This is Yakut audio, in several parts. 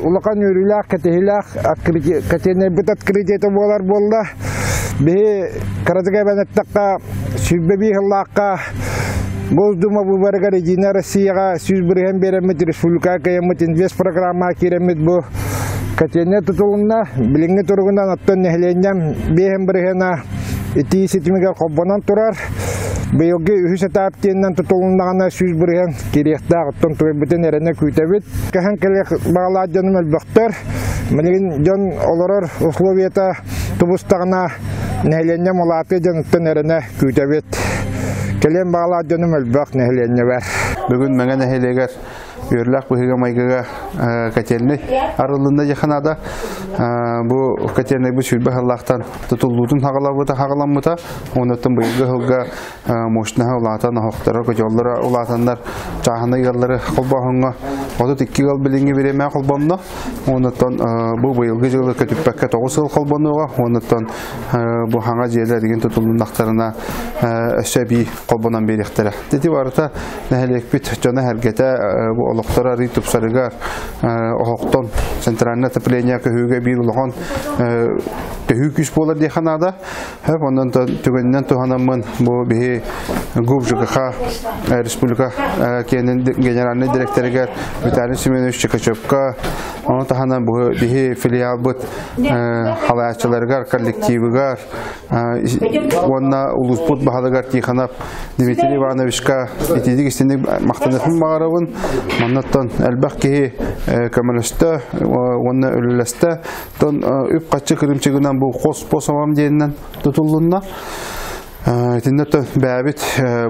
Улахан үөрүүлээх, кэтэһиилээх котельнайбыт открытиета буолар буолла. Биһи кыратык эбэн эттэххэ, 101 сыллаахха Госдума выборыгар Единая Россияҕа 100% биэрэммит, республикаҕа кыайаммыт инвест программаҕа киирэммит бу котельнай тутулунна. Билиҥҥи туругунан оттон нэһилиэнньэм биэһин бырыһыана итии ситимигэр холбонон турар. Быйылгы үһүс этап диэнинэн тутулуннаҕына 100% киириэхтээх, оттон туойбутун эрэнэ күүтэбит. Кэһэн кэлиэх баҕалаах дьонум элбэхтэр. Билигин дьон олорор условията тубустаҕына нэһилиэнньэ улаатыа дьонуттан эрэнэ күүтэбит. Кэлиэн баҕалаах дьонум элбэх нэһилиэнньэбэр. Бүгүн Мэҥэ нэһилиэгэр үөрлээх быһыыга-майгыга котельнай арыллынна дьаханаада. Бу котельнай бу сүүрбэ сыллаахтан тутуллуутун хаҕалабыта хаҕаламмыта. Онуттан быйылгы сылга мощнаһа улаатан оһохторо, котеллара улаатаннар чааһынай ыаллары холбооһуҥҥа 32 ыал билиҥҥи бириэмэ холбонно. Онуттан бу быйылгы дьылы көтүппэккэ 9 сыл холбонуоҕа. Онуттан бу хаҥа дьиэлэр игин тутулуннахтарына өссө эбии холбонон биэриэхтэрэ. Ити барыта нэһилиэкпит дьоно-сэргэтэ бу олохторо арый тупсарыгар оһохтон центральное отопление көһүүгэ биир улахан төһүү күүс буолар диэхэ наада. Онон түгэнинэн туһанаммын бу биһи ГУП ЖКХ республика киэнин генеральный директорыгар Виталий Семенович Чикачевка, ону таһынан бу биһи филиалбыт халааччыларыгар, коллективыгар уонна улууспут баһылыгар Тихонов Дмитрий Ивановичка итиитик истинник махтаныахпын баҕарабын. Маннаттан элбэх киһи көмөлөстө уонна үлэлэстэ. Тон үп-хаччы кырымчыгынан бу хос-пос диэнинэн тутуллунна. Итиннэ бэйэбит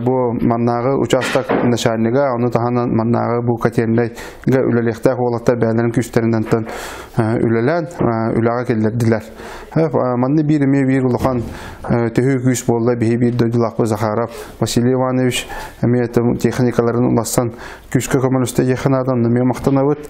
бу маннааҕы учаастак начальнига, ону таһынан маннааҕы бу котельнайга үлэлиэхтээх уолаттар бэйэлэрин күүстэринэн үлэлээн үлэҕэ киллэрдилэр. Манна биир эмиэ биир улахан төһүү күүс буолла биһи биир дойдулаахпыт Захаров Василий Иванович эмиэ техникаларын улассан күүскэ көмөлөстө диэххэ наада, онно эмиэ махтанабыт.